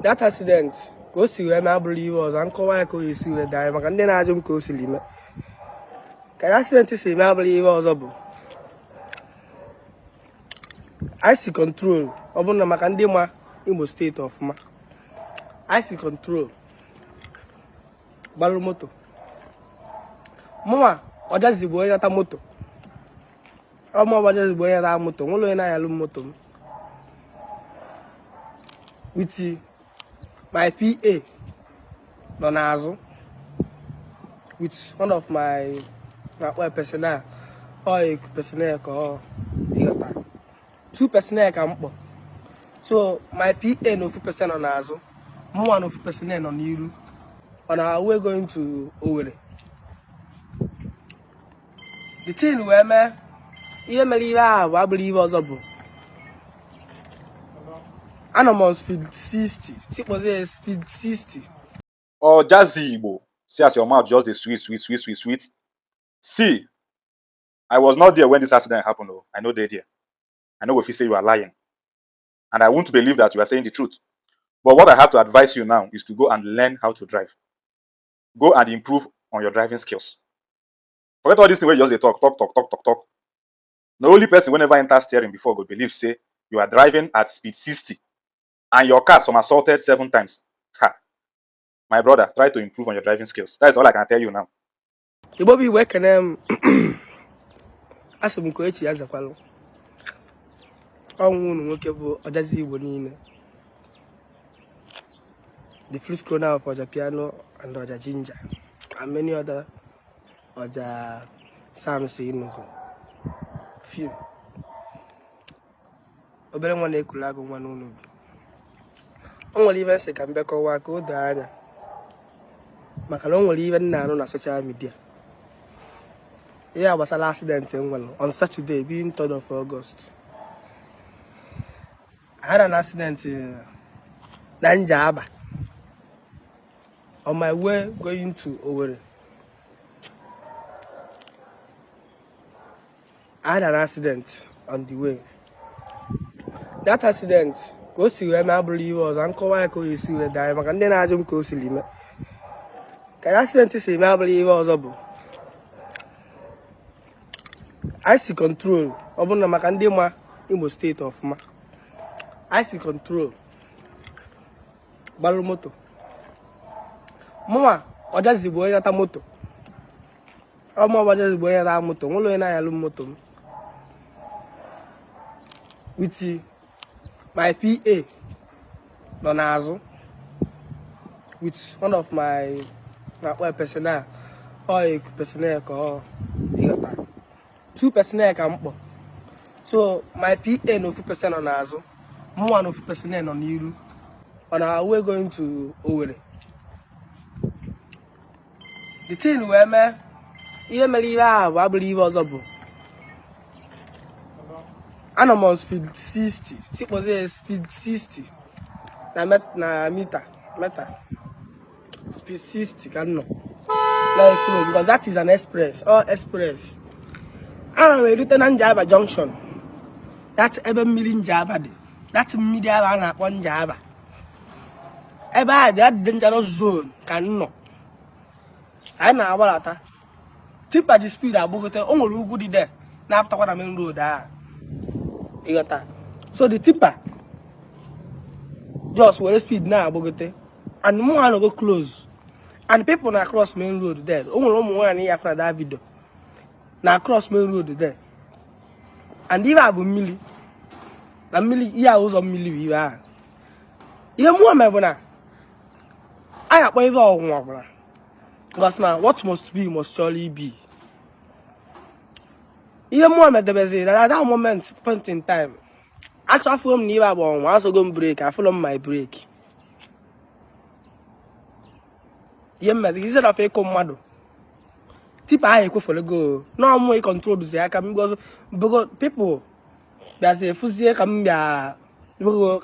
That accident ka o si wee mee abụrọ ihe ọzọ, nkọwa ya ka o esi wee daa maka ndị na-ajụ m ka o siri mee. Ka accident si mee abụrọ ihe ọzọ bụ anyị si control. Ọ bụrụ na maka ndị ma Imo Steeti ọfụma, anyị si control gbalụ moto. Mụnwa Ọjazi bụ onye nata moto ọma. Ọjazi bụ onye nata moto, nwere onye na-anyalụ m moto m with my PA nọ n'azụ with one of my na-akpọ personnel, ọ personnel ka ọ ịghọta, two personnel ka m kpọ. So my PA na ofu person nọ n'azụ, mụnwa na ofu personnel nọ n'iru on our way going to Owerri. The thing wee mee, ihe mere ihe ahụ bụ abụrọ ihe ọzọ bụ anọ m on speed 60, si kpọzie speed 60. Ojazi Igbo, see as your mouth just dey sweet, sweet, sweet, sweet, sweet. See, I was not there when this accident happened. Oh, I no dey there. I no go fit say you are lying. And I won't believe that you are saying the truth. But what I have to advise you now is to go and learn how to drive. Go and improve on your driving skills. Forget all this thing wey you just dey talk, talk, talk, talk, talk, talk. The only person wey never enter steering before go believe say you are driving at speed 60 and your car somersaulted seven times. Ha! My brother, try to improve on your driving skills. That is all I can tell you now. Igbo bụ Igbo, ekene m. Asị m nke echi ya zakwalụ ọnwụ unu nwoke bụ Ọjazi Igbo niile, the flute crooner of Ọja Piano and Ọja Ginger and many other Ọja sounds. Inugo few obere nwa na-ekulu agụ nwa n'ụlọ bi. O nwere ife nsị ka m bịa kọwaa ka o doo anya, maka na o nwere ife m na-anụ na social media, ihe a gbasara accident m nwere on Saturday being 3rd of August. I had an accident na Njaba on my way going to Owerri. I had an accident on the way. That accident ka o si wee mee abụrọ ihe ọzọ, nkọwa ya ka o esi wee daa maka ndị na-ajụ m ka o siri mee. Ka accident si mee abụrọ ihe ọzọ bụ anyị si control. Ọ bụrụ na maka ndị ma Imo Steeti ọfụma, anyị si control gbalụ moto. Mụnwa Ọjazi bụ onye nata moto ọma. Ọjazi bụ onye nata moto, nwere onye na-anyalụ m moto m with my PA nọ n'azụ with one of my na-akpọ personnel, ọ personnel ka ọ ịghọta, two personnel ka m kpọ. So my PA na ofu person nọ n'azụ, mụnwa na ofu personnel nọ n'iru on our way going to Owerri. The thing wee mee, ihe mere ihe ahụ bụ abụrọ ihe ọzọ bụ anọ m on speed 60, si kpọzie speed 60 na meter speed 60 ka m nọ na-eflow, because that is an express or express. Ana m erute na Njaba junction, that ebe mmiri Njaba dị, that mmiri ahụ a na-akpọ Njaba, ebe ahụ dị, that dangerous zone ka m nọ. Anyị na-agbalata, tipper ji speed agbagote. O nwere ugwu dị there na-apụtakwa na main road ahụ, ịghọta? So the tipper just were speed na-agbagote and mụ anọgo close and people na cross main road there. O nwere ụmụ nwaanyị ya fara that video na cross main road there, and ihe a bụ mmiri na mmiri, ihe a ụzọ mmiri bụ ihe ahụ. Ihe mụọ mere bụ na anyị akpọ ihe ọnwụnwa ọbụla, because na what must be must surely be. Ihe mụọ medebeziri na that moment, point in time, achọ afụrụ m na ihe a bụ ọnwụnwa. Asogo m brake, afụrụ m my brake. Ihe m mezi, instead of ịkụ mmadụ, tipper ahụ ekweferego na ọmụ ịcontrol zi aka m, because people bịazi fụzie ka m bịa,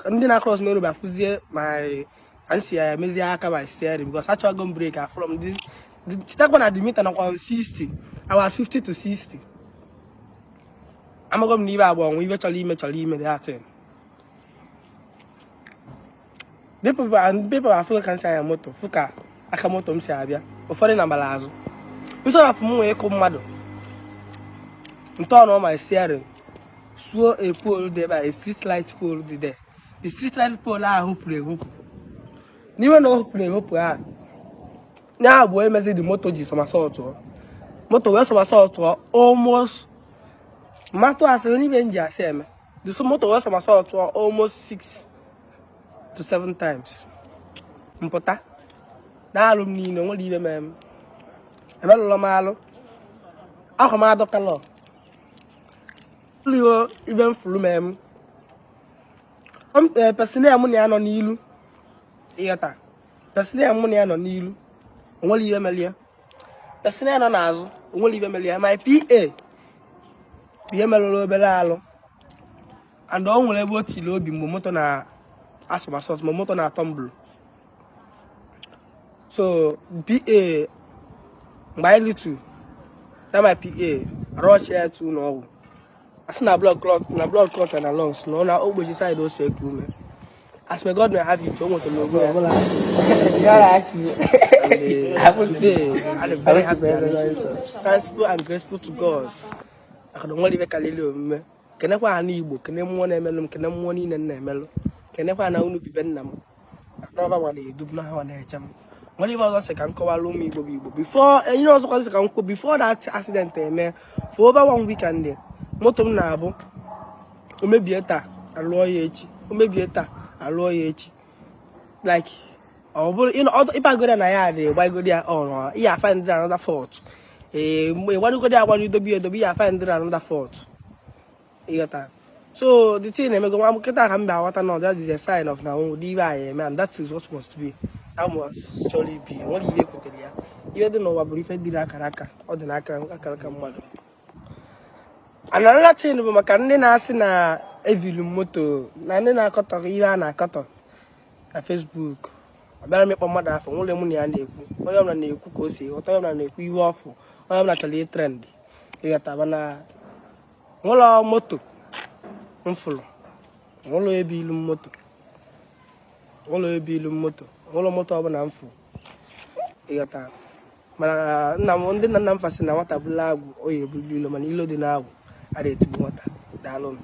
ndị na cross main road bịa fụzie my ka m si ya emezie aka my steering, because achọgo m brake, afụrụ m. Chetakwa na the meter nakwa 60, about 50 to 60. Amago m na ibe abụọ nwe ibe chọrọ ime, chọrọ ime that thing. People and people afụ ka m si anya moto, fụ ka aka moto m si abịa. Ụfọdụ na gbara azụ. Instead of m nwee ịkụ mmadụ, ntọọnụ my steering suo a pole dị ebe a, a street light pole dị there. The street light pole ahụ hopụrụ ehopụ. N'ime na o hopụrụ ehopụ ahụ, ya bụ emezi the moto ji somersault. Moto wee somersault almost mmatụ asịrị n'ibe m ji asị eme. The moto wee somersault almost 6 to 7 times. Mpụta na-alụ m niile, nwere ibe mee m, emelụlọ m alụ akwa m adọkalọ ụlọ ibe m furu mee m. Personnel mụ na ya nọ n'ilu, ịghọta, personnel mụ na ya nọ n'ilu, onwere ihe mere ya. Personnel nọ n'azụ, onwere ihe mere ya. My PA bụ ihe merụrụ obere alụ, and o nwere ebe o tiri obi mgbe moto na-asomersault, mgbe moto na-atumble. So PA, mgbe anyị litu na my PA rush ya to ụlọ ọgwụ, asị na blood clot, na blood clot na lungs, na ọ na ogbochi side o si eku ume. As may God may have it, o nwetara onwe ya. And today I'm very happy and thankful and grateful to God, maka na nwere ibe karịrị omume. Kenekwa ha n'Igbo, kene mmụọ na-emelụ m, kene mmụọ niile m na-emelụ, kenekwa na unu bibe nna m, maka na ọba nwara edu m na ha na-eche m. Nwere ibe ọzọ sị ka m kọwara ụmụ Igbo bụ Igbo before ihe ọzọkwa sị ka m kwuo. Before that accident eme, for over one weekend, moto m na-abụ o mebie taa, alụọ ya echi, o mebie taa, alụọ ya echi. Like ọ bụrụ ịbagoro ya na ya dị gbagoro ya, ọ ihe find another fault. Ee, mgbe ịgbadugoro ya agbado, dobe ya edobe, ihe find another fault, ịghọta. So the thing na-emego nwa nkịta ka m bịa aghọta na that is a sign of na ụdị ibe anyị eme, and that is what must be, that must surely be. Nwere ihe ekwutere ya, ihe dị n'ụwa bụrụ ife dịrị akara aka, ọ dị n'aka akara aka mmadụ. And another thing bụ maka ndị na-asị na evili moto na ndị na-akọtọ ihe a na-akọtọ na Facebook. Abịara m ịkpọ mmadụ afọ nwere mụ na ya na-ekwu. Onye ọbụla na-ekwu ka o si ghọta, onye ọbụla na-ekwu ihe ọfụ, onye ọbụla chọrọ ịtrend, ịghọta. Mana nwụlọ moto m fụrụ, nwụlọ ebe ilu moto, nwụlọ ebe ilu moto, nwụlọ moto ọbụla m fụrụ, ịghọta. Mana nna m, ndị nna nna m fasị na nwata bụla agwụ, o ya ebulu ilo, mana ilo dị n'agwụ a na-etigbu nwata. Daalụ.